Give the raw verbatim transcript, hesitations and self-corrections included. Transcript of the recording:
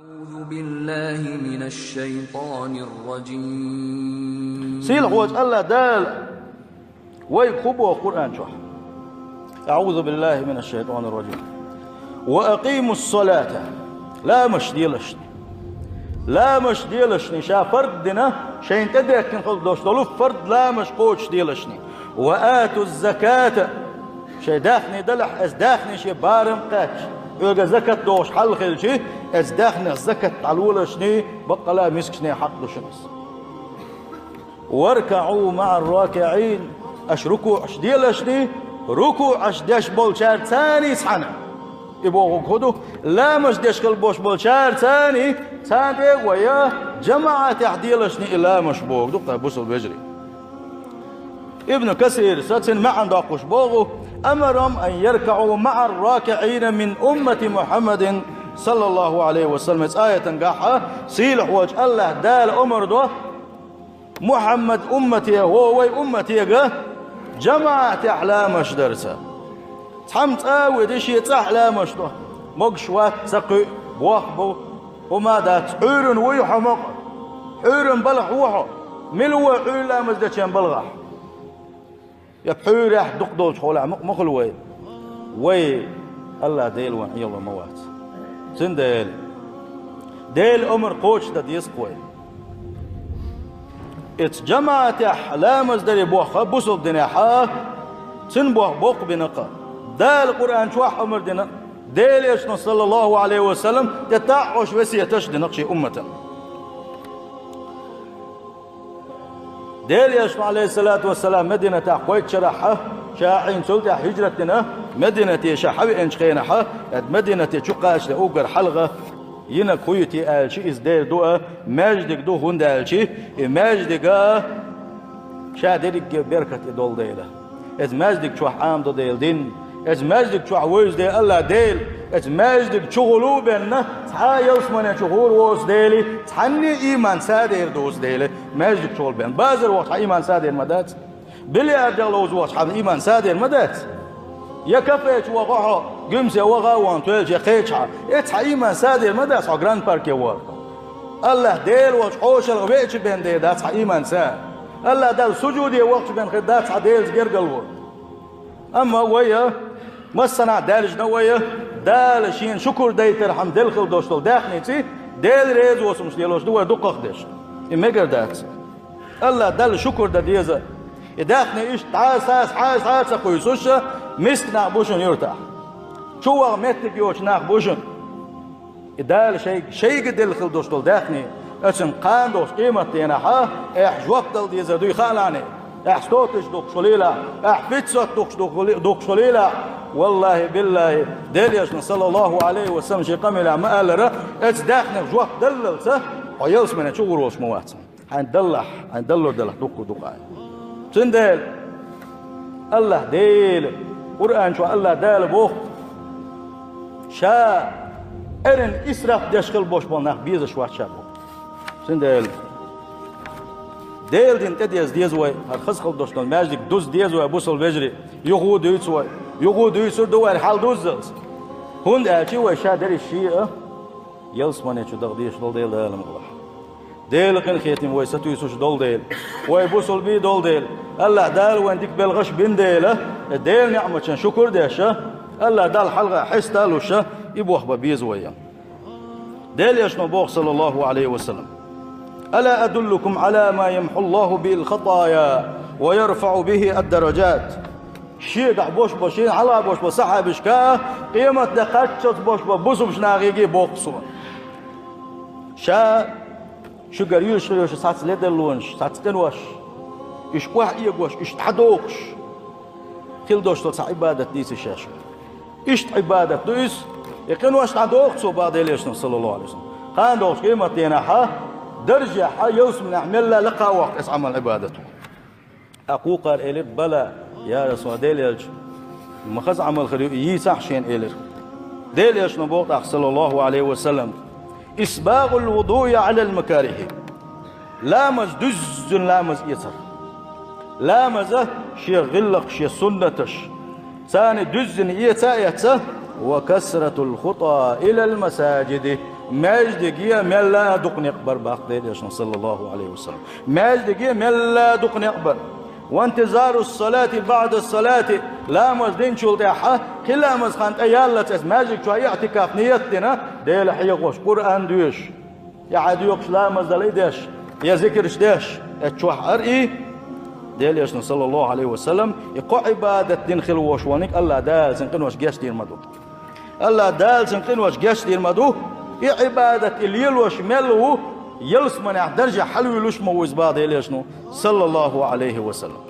أعوذ بالله من الشيطان الرجيم. Сийлахьволчу АллахӀ Дала вайга хӀун боху Къуръан чохь? أعوذ بالله من الشيطان الرجيم. وأقيموا الصلاة. Ламаш делашна. Ламаш делашна, ша фард дина, шайна тӀедехкина хила долуш долу фард ламаш кхочуш делашна. وآتوا الزكاة. Шайн даьхни далахь, эцу даьхни шен барам кхаьчча, оьга закат дохуш хьал хилчи, эцу даьхнех закат дӀалолашна, баккъала мискачийн хьакъ ду шуна иза. واركعوا مع الراكعين. Аша рукуъаш делашна, рукуъаш деш болчаьрца цхьаьна. И бохург хӀун ду? Ламаш деш хила болуш болчаьрца цхьаьна, царна тӀе а вай, жамаӀатехь делашна и ламаш бохург ду-кх, бусалба вежарий. Ибн Касирас цуьнан маьӀна доккхуш боху: أمرهم أن يركعوا مع الراكعين من أمة محمد صلى الله عليه وسلم. Цу аятан гахь сийлахьволчу АллахӀ Дала омра до Мухьаммад уммате, хӀо вай умматега жамаӀатехь ламаш дарца. Цхьамма цӀа а вуьди, шен цӀахь ламаш до. Могуш вац, ца кхуьу, бох бу, хӀума дац, Ӏуьйранна вуй хьо мукъа? Ӏуьйранна балха ву хьо? Мила ву Ӏуьйра ламаз дечун балхахь? Я пхьуьйрехь дукха долчу хьолехь мукъа ма хуьлу вай? Вай АллахӀ Дела вайна Ӏело ма вац. Цундела Делан омра кхочушдан деза-кх вай. Эцу жамаӀатехь ламаз даре боху бусалба динехь, цуьнан боху боккха бина-кх. Дала Къуръан чохь омра дина, Делан Элчано, саллаллаху Ӏалайхи ва саллам, тӀе таӀош весеташ дина-кх шен умматана. Делан Элчано, Ӏалайхиссалату вассалам, Мединатехь кхойтта шарахь, ша Ӏийна цул тӀаьхьа хӀижрат дина, Мединате ша хьавеанчу хенахь, Мединате чу кхачале уггар хьалха йинарг хӀун ю те аьлча, иза дера ду а, маьждиг ду, хӀунда аьлча и маьждига ша дерриге беркат и долу дела. Иза маьждиг чохь Ӏамадо дела дин, иза маьждиг чохь вевза дела АллахӀ Дела, иза маьждиг чухула бен цхьа а ялсамане чу гӀур воцу дела, цхьанне а ийман садер доцу дела, маьждиг чухула бен. Базар вахча хьан ийман садер ма дац? Бильярдех ловза вахча хьан ийман садер ма дац? Я кафе чу ваха хьо, гуьмсе ваха а вахана, тоьлча кхечахьа, эццахь хьан ийман садер ма дац хьо гранд-парке вахарх? АллахӀ Дела волчу хьошалгӀа веача бен дер дац хьан ийман са? АллахӀ Далла сужуде вахча бен хир дац хьан Делаца гергарло? Амма вай, массанхьа даьржина вай, Дала шена шукур дайтархьама делла хила долуш долу даьхница, Дела реза воцурш лелош ду вай дукхах деш. И мегар дац. АллахӀ Далла шукур дан деза. И даьхни иштта дӀа а, схьа а, схьа а ца кхуьйсуш, миска нах бу шуна юьртахь. Чу ваха меттиг йоцу нах бу шуна. И Дала шайга, шайга делла хила долуш долу даьхни, оцунна кхана долчу къематденахь, ахь жоп дала дезар дуй хаалахь, ахь сто тысяч духкуш хуьлийла, ахь пятьсот духкуш ду-, духкуш хуьлийла, валлахӀи, биллахӀи, Делан Элчано, саллаллаху Ӏалайхи ва саллам, шен къамелехь ма-аллара, оцу даьхнех жоп даллалца хьо ялсамане чу гӀур волуш ма вац. Хьайн даллахь, хьайн даллур далахь дуккха ду-кх хьайн. Цундела АллахӀ Дела, Къуръан чохь АллахӀ Дала боху, ша эрна исраф деш хила болуш болу нах безаш вац ша боху. Цундела Делан дин тӀедеза деза вай, хӀара хаза хила долуш долу маьждиг дуза деза вай, бусалба вежарий, юха а дуьйцу вай, юха а дуьйцур ду вай хьал дуззалц. ХӀунда аьлча вай ша дерриш шиъ а ялсамане чу даха дезаш долу дела, Дала мукъалахь. Делан къинхетам вай сатуьйсуш долу дела, вай бусалбий долу дела, АллахӀ Дала вайн дика белхаш бина дела, Делан неӀматан шукур деш, АллахӀ Далла хьалха хьеста а луш, и бохба беза вай. Делан Элчано боху, саллаллаху Ӏалайхи ва саллам: «Ала адуллукум Ӏала ма ямхьуллаху бихил хатая ва ярфаӀу бихи ад-дараджат». Шегахь бош бо, шена хьалха бош бо сахьабашка, къематде кхаччалц бош бо бусалба нахега боху суна. Ша шуьгара юьйш хир йолуш цхьацца ледарлонаш, цхьацца къинош, уьш охьаэгош, уьш дӀадохуш хила долуш долу цхьа Ӏибадат дийцира ша шуна. Иштта Ӏибадат ду иза, и къинош дӀадоху цо, боху Делан Элчано, саллаллаху Ӏалайхи ва саллам. Кхана долчу къематденахь, даржехь, ялсаманехь мелла лакха воккху иза Ӏамал-Ӏибадат. Кхукхара элира: «Бала, я Расулаллах, Делан Элча, ма хаза Ӏамал хир ю, и йийцахьа шена», — элира. Делан Элчано боху тӀаккха, саллаллаху Ӏалайхи ва саллам: «Исбагъул вудуи Ӏалал макарихи». Ламаз дуьззина ламаз эцар. Ламаза шен гӀиллакх, шен суннаташ, царна дуьззина эца а эцна, «ва касратул хута илал масаджиди». Маьждиге мелла а дукха некъ бар, боху Делан Элчано, саллаллаху Ӏалайхи ва саллам. Маьждиге мелла а дукха некъ бар. «وانتظار الصلاة بعد الصلاة», ламаз динчул тӀаьхьа кхин ламаз хан тӀе яллалц маьждиг чохь иӀтикаф ниет дина, Дела хьехош, Къуръан доьшуш, я хьан доькъуш ламаз дала и деш, я зикраш деш, эцу чохь ара и, Делан Элчано, саллаллаху Ӏалайхи ва саллам, и кхо Ӏибадат дина хила волуш волниг АллахӀ Дала цуьнан къинош гечдийр ма ду. АллахӀ Дала цуьнан къинош гечдийр ма ду, и Ӏибадат и лелош мел ву, ялсаманехь даржехь хьалавуьйлуш ма ву иза, боху Делан Элчано, саллаллаху Ӏалайхи ва саллам.